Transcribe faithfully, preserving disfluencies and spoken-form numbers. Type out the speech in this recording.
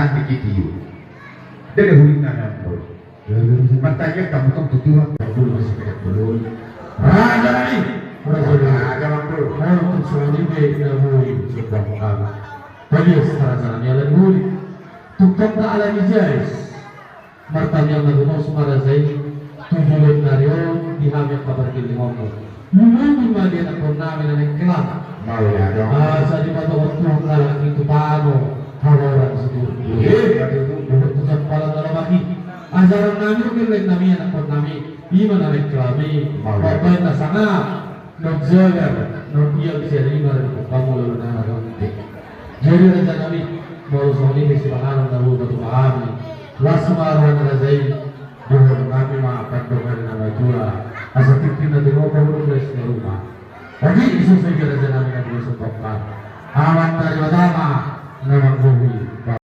Andi kitiu. Dede huling nami ambo. Martangiang hamu tong tu Tuhan. Bulu masih kena bulu. Raja nami. Raja nami. Raja nami. Mau tu suami be na bulu. Sudah mengalah. Tadi setara sana ni alam bulu. Tukang tak alam ijais. Martangiang na gomos ma raja i, tu joloan ni ari on di hami angka pargellengonmu. Lumobi ma di anakkon nami na naeng kelam. Asa dipatohon Tuhan halak i tu tano hagoran situtu. Dohot tu jampalan na lomak i. Ajaran nami do gelleng nami anakkon nami. I ma na naeng kelam i. Baen na sangap. Non jagar, non iang sian i ma di pungkamu lalu na na ronte. Jadi raja nami, molo songon i pe sipanganon na boha tu hami. Las ma roha ni raja i, dohonon nami ma pandok ni na matua. Asa tingki na tinopa hudok les ni ruma. Jadi iso saja raja nami na boha sempokkan. Aman dari utama, na manggohi.